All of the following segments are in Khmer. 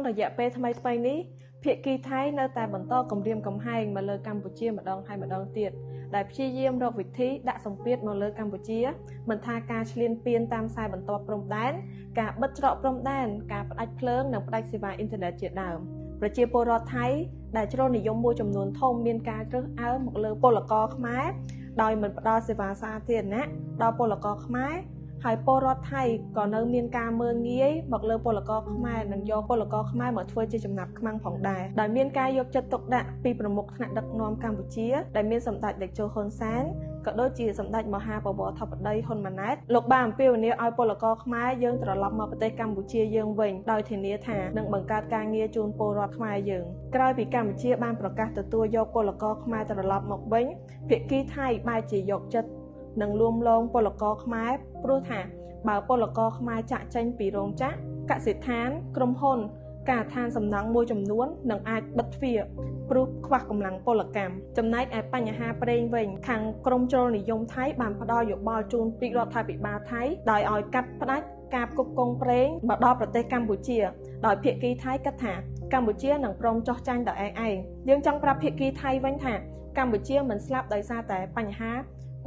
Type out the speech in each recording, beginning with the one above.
រយៈពេលថ្មីៗនេះភាគីថៃនៅតែបន្តគំរាមកំហែងមកលើកម្ពុជាម្ដងហើយម្ដងទៀតដែលព្យាយាមរកវិធីដាក់សម្ពាធមកលើកម្ពុជាមិនថាការឈ្លានពានតាមខ្សែបន្ទាត់ព្រំដែនការបិទច្រកព្រំដែនការផ្ដាច់ភ្លើងនិងផ្ដាច់សេវាអ៊ីនធឺណិតជាដើមប្រជាពលរដ្ឋថៃដែលជ្រុលនិយមមួយចំនួនធំមានការរើសអើងមកលើពលករខ្មែរដោយមិនផ្ដល់សេវាសាធារណៈដល់ពលករខ្មែរហើយពលរដ្ឋថៃក៏នៅមានការមើលងាយមកលើពលករខ្មែរនិងយកពលករខ្មែរមកធ្វើជាចំណាប់ខ្មាំងផងដែរដោយមានការយកចិត្តទុកដាក់ពីប្រមុខថ្នាក់ដឹកនាំកម្ពុជាដែលមានសម្ដេចតេជោហ៊ុនសែនក៏ដូចជាសម្ដេចមហាបវរធិបតីហ៊ុនម៉ាណែតលោកបានអំពាវនាវឲ្យពលករខ្មែរយើងត្រឡប់មកប្រទេសកម្ពុជាយើងវិញដោយធានាថានឹងបង្កើតការងារជូនពលរដ្ឋខ្មែរយើងក្រោយពីកម្ពុជាបានប្រកាសទទួលយកពលករខ្មែរត្រឡប់មកវិញភាគីថៃបែរជាយកចិត្តនិងលួងលោមពលករខ្មែរព្រោះថាបើពលករខ្មែរចាក់ចេញពីរោងចក្រកសិដ្ឋានក្រុមហ៊ុនការដ្ឋានសំណង់មួយចំនួននឹងអាចបិទទ្វារព្រោះខ្វះកម្លាំងពលកម្មចំណែកឯបញ្ហាប្រេងវិញខាងក្រមជ្រុលនិយមថៃបានផ្ដល់យោបល់ជូនពីរដ្ឋាភិបាលថៃដោយឲ្យកាត់ផ្ដាច់ការផ្គត់ផ្គង់ប្រេងមកដល់ប្រទេសកម្ពុជាដោយភាគីថៃគិតថាកម្ពុជានឹងព្រមចោះចាញ់ដោយឯងយើងចង់ប្រាប់ភាគីថៃវិញថាកម្ពុជាមិនស្លាប់ដោយសារតែបញ្ហា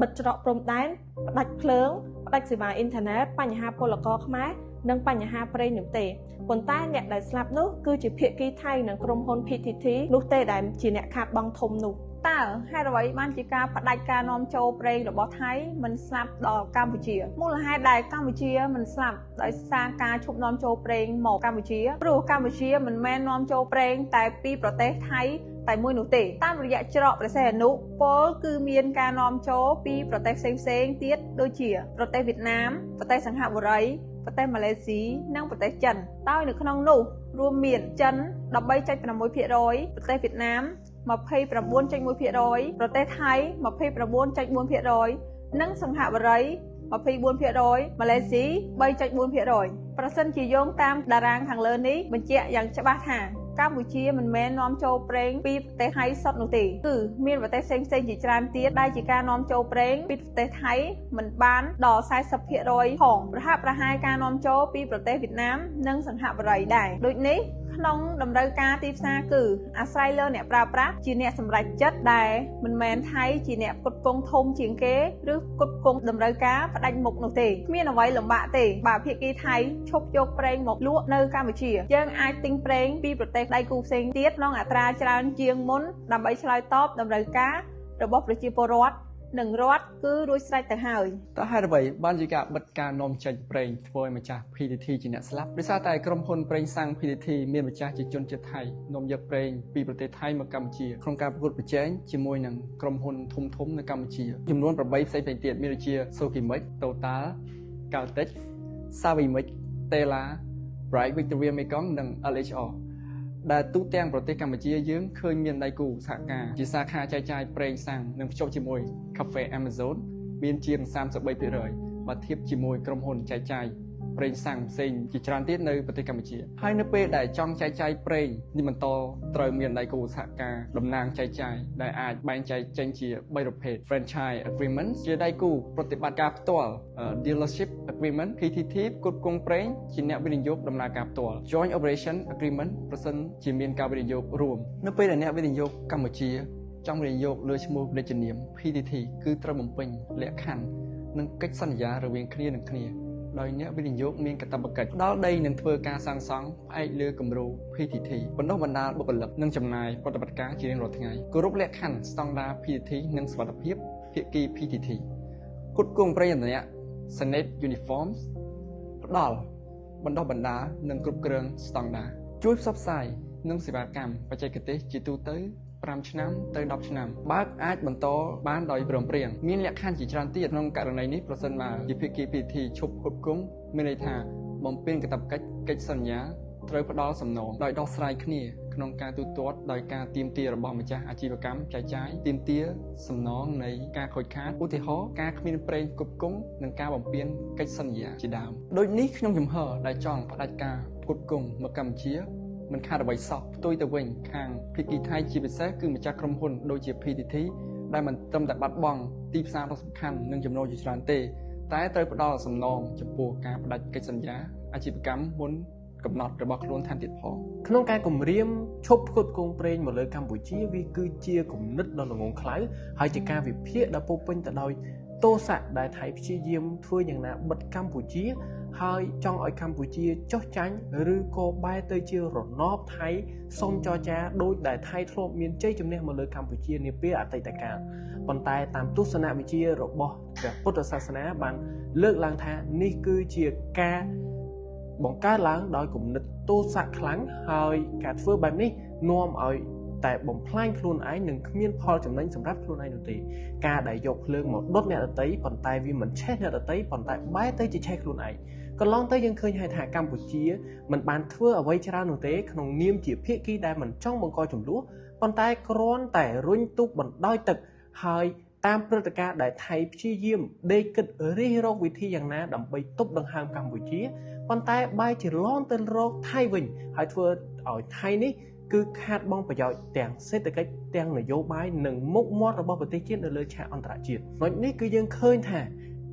បិទច្រកព្រំដែនផ្ដាច់ភ្លើងផ្ដាច់សេវាអ៊ីនធឺណិតបញ្ហាពលករខ្មែរនិងបញ្ហាប្រេងនោះទេប៉ុន្តែអ្នកដែលស្លាប់នោះគឺជាភាគីថៃនិងក្រុមហ៊ុន PTT នោះទេដែលជាអ្នកខាតបង់ធំនោះតើហេតុអ្វីបានជាការផ្ដាច់ការនាំចូលប្រេងរបស់ថៃមិនស្លាប់ដល់កម្ពុជាមូលហេតុដែលកម្ពុជាមិនស្លាប់ដោយសារការឈប់នាំចូលប្រេងមកកម្ពុជាព្រោះកម្ពុជាមិនមែននាំចូលប្រេងតែពីប្រទេសថៃតែមួយនោះទេតាមរយៈច្រកព្រះសីហនុពលគឺមានការនាំចូលពីប្រទេសផ្សេងៗទៀតដូចជាប្រទេសវៀតណាមប្រទេសសិង្ហបុរីប្រទេសម៉ាឡេស៊ីនិងប្រទេសចិនដោយនៅក្នុងនោះរួមមានចិន 13.6% ប្រទេសវៀតណាម 29.1% ប្រទេសថៃ 29.4% និងសិង្ហបុរី 24% ម៉ាឡេស៊ី 3.4% ប្រសិនជាយោងតាមតារាងខាងលើនេះបញ្ជាក់យ៉ាងច្បាស់ថាកម្ពុជាមិនមែននាំចូលប្រេងពីប្រទេសថៃសុទ្ធនោះទេគឺមានប្រទេសផ្សេងៗជាច្រើនទៀតដែលជាការនាំចូលប្រេងពីប្រទេសថៃមិនបានដល់ 40% ផងប្រហាក់ប្រហែលការនាំចូលពីប្រទេសវៀតណាមនិងសិង្ហបុរីដែរដូចនេះក្នុងតម្រូវការទីផ្សារគឺអាស្រ័យលើអ្នកប្រើប្រាស់ជាអ្នកសម្រេចចិត្តដែលមិនមែនថៃជាអ្នកផ្គត់ផ្គង់ធំជាងគេឬផ្គត់ផ្គង់តម្រូវការផ្ដាច់មុខនោះទេគ្មានអ្វីលំបាកទេបើភាគីថៃឈប់យកប្រេងមកលក់នៅកម្ពុជាយើងអាចទិញប្រេងពីប្រទេសដៃគូផ្សេងទៀតក្នុងអត្រាច្រើនជាងមុនដើម្បីឆ្លើយតបតម្រូវការរបស់ប្រជាពលរដ្ឋនិងរដ្ឋគឺរួចស្រេចទៅហើយតើហេតុអ្វីបានជាការបិទការនាំចេញប្រេងធ្វើឲ្យម្ចាស់ PTT ជាអ្នកស្លាប់ដោយសារតែក្រុមហ៊ុនប្រេងសាំង PTT មានម្ចាស់ជាជនជាតិថៃនាំយកប្រេងពីប្រទេសថៃមកកម្ពុជាក្នុងការប្រកួតប្រជែងជាមួយនឹងក្រុមហ៊ុនធំៗនៅកម្ពុជាចំនួន8ផ្សេងៗទៀតមានដូចជា Sokimich, Total, Caltex, Savimich, Tela, Bright Victoria Mekong និង LHR ដែលទូទាំងប្រទេសកម្ពុជាយើងឃើញមានដៃគូសហការជាសាខាចែកចាយប្រេងសាំងនិងភ្ជាប់ជាមួយ Cafe Amazon មានជាង 33% បើធៀបជាមួយក្រុមហ៊ុនចែកចាយប្រេងសាំងផ្សេងជាច្រើនទៀតនៅប្រទេសកម្ពុជាហើយនៅពេលដែលចង់ចែកចាយប្រេងនេះបន្តត្រូវមានដៃគូសហការតំណាងចែកចាយដែលអាចបែងចែកចេញជា3ប្រភេទ Franchise Agreement ជាដៃគូប្រតិបត្តិការផ្ទាល់ Dealership Agreement PTT ផ្គត់ផ្គង់ប្រេងជាអ្នកវិនិយោគដំណើរការផ្ទាល់ Joint Operation Agreement ប្រសិនជាមានការវិនិយោគរួមនៅពេលដែលអ្នកវិនិយោគកម្ពុជាចង់វិនិយោគលើឈ្មោះពាណិជ្ជនាម PTT គឺត្រូវបំពេញលក្ខខណ្ឌនិងកិច្ចសន្យារវាងគ្នានឹងគ្នាដោយអ្នកវិនិយោគមានកាតព្វកិច្ចផ្ដល់ដីនិងធ្វើការសាងសង់ផ្អែកលើគំរូ PTT បណ្ដុះបណ្ដាលបុគ្គលិកនិងចំណាយប្រតិបត្តិការជារៀងរាល់ថ្ងៃគោរពលក្ខខណ្ឌស្តង់ដារ PTT និងសុវត្ថិភាពភាគី PTT ផ្គត់ផ្គង់ប្រេងឥន្ធនៈ Senate Uniforms ផ្ដល់បណ្ដុះបណ្ដាលនិងគ្រប់គ្រងស្តង់ដារជួយផ្សព្វផ្សាយនិងសេវាកម្មបច្ចេកទេសជាទូទៅ5ឆ្នាំទៅ10ឆ្នាំបើកអាចបន្តបានដោយព្រមព្រៀងមានលក្ខខណ្ឌជាច្រើនទៀតក្នុងករណីនេះប្រសិនបើជាភាគី PTT ឈប់ផ្គត់ផ្គង់មានន័យថាបំពេញកាតព្វកិច្ចកិច្ចសន្យាត្រូវផ្ដល់សំណងដោយដោះស្រាយគ្នាក្នុងការទូទាត់ដោយការទាមទាររបស់ម្ចាស់អាជីវកម្មចែកចាយទាមទារសំណងនៃការខូចខាតឧទាហរណ៍ការគ្មានប្រេងផ្គត់ផ្គង់និងការបំពានកិច្ចសន្យាជាដើមដូចនេះក្នុងជំហរដែលចង់ផ្ដាច់ការផ្គត់ផ្គង់មកកម្ពុជាមិនខាតអ្វីសោះផ្ទុយទៅវិញខាងភាគីថៃជាពិសេសគឺម្ចាស់ក្រុមហ៊ុនដូចជា PTT ដែលមិនត្រឹមតែបាត់បង់ទីផ្សារដ៏សំខាន់និងចំណូលជាច្រើនទេតែត្រូវផ្ដល់សំណងចំពោះការផ្ដាច់កិច្ចសន្យាអាជីវកម្មមុន កំណត់របស់ខ្លួនថែមទៀតផង ក្នុងការគម្រាមឈប់ផ្គត់ផ្គង់ប្រេងមកលើកម្ពុជាវាគឺជាគំនិតដ៏ល្ងង់ខ្លៅហើយជាការវិភាគដ៏ពោពេញទៅដោយទោសៈដែលថៃព្យាយាមធ្វើយ៉ាងណាបិទកម្ពុជាហើយចង់ឲ្យកម្ពុជាចុះចាញ់ឬក៏បែរទៅជារណបថៃសុំចរចាដោយដែលថៃធ្លាប់មានជ័យជំនះមកលើកម្ពុជានាពេលអតីតកាលប៉ុន្តែតាមទស្សនវិជ្ជារបស់ព្រះពុទ្ធសាសនាបានលើកឡើងថានេះគឺជាការបង្កើតឡើងដោយគំនិតទោសៈខ្លាំងហើយការធ្វើបែបនេះនាំឲ្យតែបំផ្លាញខ្លួនឯងនិងគ្មានផលចំណេញសម្រាប់ខ្លួនឯងនោះទេការដែលយកភ្លើងមកដុតអ្នកដទៃប៉ុន្តែវាមិនឆេះអ្នកដទៃប៉ុន្តែបែរទៅជាឆេះខ្លួនឯងកន្លងទៅយើងឃើញហើយថាកម្ពុជាមិនបានធ្វើអ្វីច្រើននោះទេក្នុងនាមជាភាគីដែលមិនចង់បង្កជម្លោះប៉ុន្តែគ្រាន់តែរុញទូកបណ្ដោយទឹកហើយតាមព្រឹត្តិការណ៍ដែលថៃព្យាយាមដេកគិតរិះរកវិធីយ៉ាងណាដើម្បីទប់ដង្ហើមកម្ពុជាប៉ុន្តែបែរជាឡងទៅរកថៃវិញហើយធ្វើឲ្យថៃនេះគឺខាតបង់ប្រយោជន៍ទាំងសេដ្ឋកិច្ចទាំងនយោបាយនិងមុខមាត់របស់ប្រទេសជាតិនៅលើឆាកអន្តរជាតិដូចនេះគឺយើងឃើញថា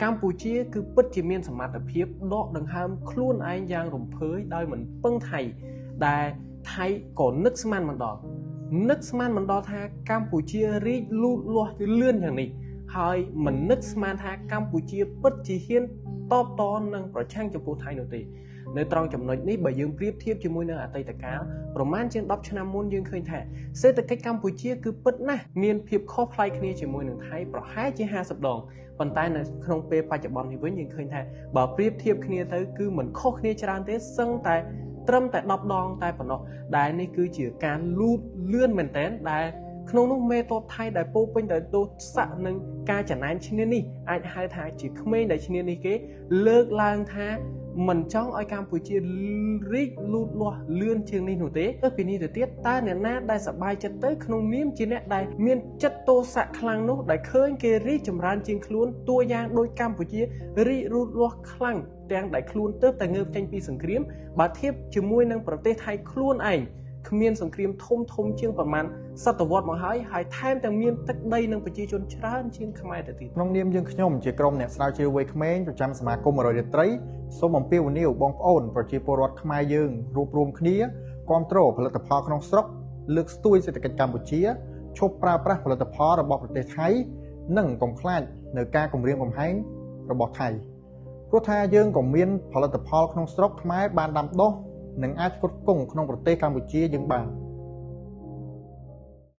កម្ពុជាគឺពិតជាមានសមត្ថភាពដកដង្ហើមខ្លួនឯងយ៉ាងរំភើយដោយមិនពឹងថៃដែលថៃក៏នឹកស្មានមិនដល់នឹកស្មានមិនដល់ថាកម្ពុជារីកលូតលាស់លឿនយ៉ាងនេះហើយមិននឹកស្មានថាកម្ពុជាពិតជាហ៊ានតបតនឹងប្រឆាំងចំពោះថៃនោះទេនៅត្រង់ចំណុចនេះបើយើងប្រៀបធៀបជាមួយនឹងអតីតកាលប្រមាណជាង10ឆ្នាំមុនយើងឃើញថាសេដ្ឋកិច្ចកម្ពុជាគឺពិតណាស់មានភាពខុសប្លែកគ្នាជាមួយនឹងថៃប្រហែលជា50ដងប៉ុន្តែនៅក្នុងពេលបច្ចុប្បន្ននេះវិញយើងឃើញថាបើប្រៀបធៀបគ្នាទៅគឺមិនខុសគ្នាច្រើនទេសឹងតែត្រឹមតែ10ដងតែប៉ុណ្ណោះដែលនេះគឺជាការលូតលឿនមែនទែនដែលក្នុងនោះមេតបថៃដែលពោពេញដោយទោសៈនិងការចំណែនឈ្នានេះអាចហៅថាជាក្មេងដែលឈ្នានេះគេលើកឡើងថាមិនចង់ឲ្យកម្ពុជារីកលូតលាស់លឿនជាងនេះនោះទេទៅពីនេះទៅទៀតតើអ្នកណាដែលសប្បាយចិត្តទៅក្នុងនាមជាអ្នកដែលមានចិត្តទោសៈខ្លាំងនោះដែលឃើញគេរីកចម្រើនជាងខ្លួនតួយ៉ាងដូចកម្ពុជារីកលូតលាស់ខ្លាំងទាំងដែលខ្លួនទើបតែងើបចេញពីសង្គ្រាមបើធៀបជាមួយនឹងប្រទេសថៃខ្លួនឯងគ្មានសង្គ្រាមធំធំជាងប្រមាណសតវត្សមកហើយហើយថែមទាំងមានទឹកដីនិងប្រជាជនច្រើនជាងខ្មែរទៅទៀតក្នុងនាមយើងខ្ញុំជាក្រុមអ្នកស្រាវជ្រាវវ័យក្មេងប្រចាំសមាគម100រាត្រីសូមអំពាវនាវបងប្អូនប្រជាពលរដ្ឋខ្មែរយើងរួបរวมគ្នាគាំទ្រផលិតផលក្នុងស្រុកលើកស្ទួយសេដ្ឋកិច្ចកម្ពុជាឈប់ប្រើប្រាស់ផលិតផលរបស់ប្រទេសថៃនិងកុំខ្លាចនៅការគំរាមកំហែងរបស់ថៃព្រោះថាយើងក៏មានផលិតផលក្នុងស្រុកខ្មែរបានដាំដុះនិងអាចផ្គត់ផ្គង់ក្នុងប្រទេសកម្ពុជាយើងបាន